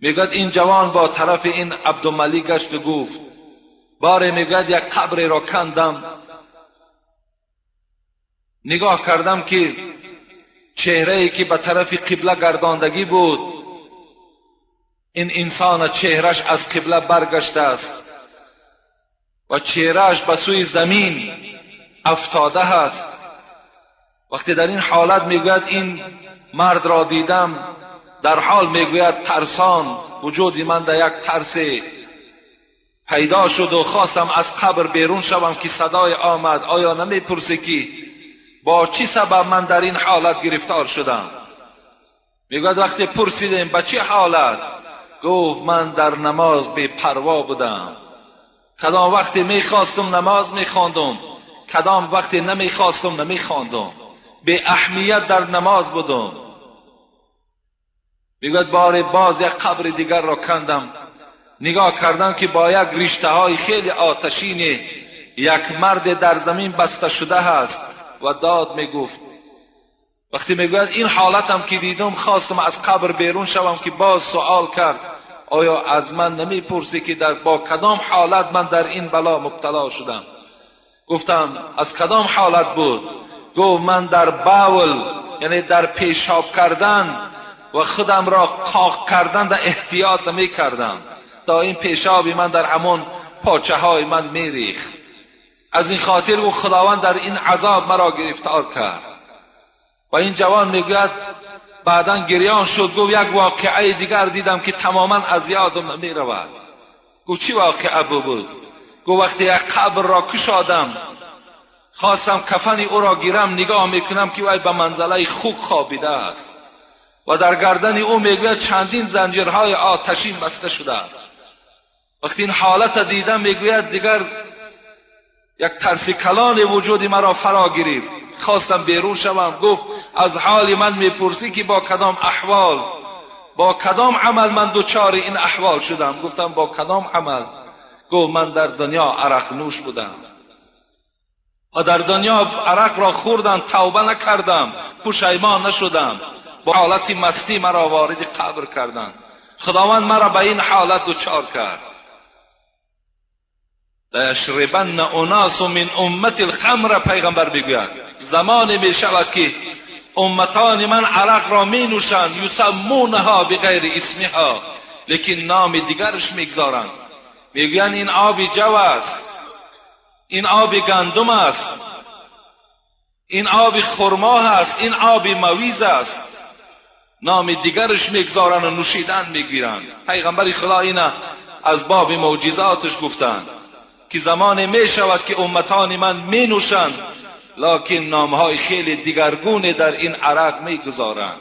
میگوید این جوان با طرف این عبدالملک گشت و گفت باره میگوید یک قبر را کندم، نگاه کردم که چهره ای که به طرف قبله گرداندگی بود، این انسان چهرش از قبله برگشته است و چهرهش به سوی زمین افتاده است. وقتی در این حالت میگوید این مرد را دیدم، در حال میگوید ترسان وجود من در یک ترس پیدا شد و خواستم از قبر بیرون شوم که صدای آمد آیا نمیپرسی که با چی سبب من در این حالت گرفتار شدم؟ میگوید وقتی پرسیدیم به چه حالت؟ گفت من در نماز بی پروا بودم، کدام وقتی میخواستم نماز میخواندم، کدام وقتی نمیخواستم نمیخواندم، بی اهمیت در نماز بودم. میگوید بار باز یک قبر دیگر را کندم، نگاه کردم که با یک رشته های خیلی آتشین یک مرد در زمین بسته شده هست و داد میگفت. وقتی میگوید این حالتم که دیدم خواستم از قبر بیرون شوم که باز سوال کرد آیا از من نمیپرسی که در با کدام حالت من در این بلا مبتلا شدم؟ گفتم از کدام حالت بود؟ گفت من در باول، یعنی در پیشاب کردن و خودم را قاق کردن در احتیاط نمی کردم، تا این پیشاب من در همون پاچه های من میریخت. از این خاطر او خداوند در این عذاب مرا گرفتار کرد. و این جوان میگوید بعدا گریان شد، گفت یک واقعه دیگر دیدم که تماما از یادم نمیرود. گفت چی واقعه بود؟ گفت وقتی یک قبر را کشادم خواستم کفن او را گیرم، نگاه میکنم که وی به منزله خوک خوابیده است و در گردن او میگوید چندین زنجیرهای آتشین بسته شده است. وقتی این حالت دیدم میگوید دیگر یک ترس کلان وجود مرا فرا گرفت، خواستم بیرون شوم. گفت از حال من میپرسی که با کدام احوال، با کدام عمل من دچار این احوال شدم؟ گفتم با کدام عمل؟ گفت من در دنیا عرق نوش بودم و در دنیا عرق را خوردم، توبه نکردم، پشیمان نشدم، با حالت مستی مرا وارد قبر کردند، خداوند مرا به این حالت دچار کرد. لیشربن اناس من امت الخمر، پیغمبر میگوید زمانی می شود که امتان من عرق را می نوشند، یسمونها بغیر اسمها، لیکن نام دیگرش میگذارند، میگویند این آب جو است، این آب گندم است، این آب خرما است، این آب مویز است، نام دیگرش میگذارند و نوشیدن میگیرند. پیغمبر خدا اینا از باب معجزاتش گفتند که زمان می شود که امتان من می نوشند، لکن نامهای خیلی دیگرگونه در این عرق می گذارند.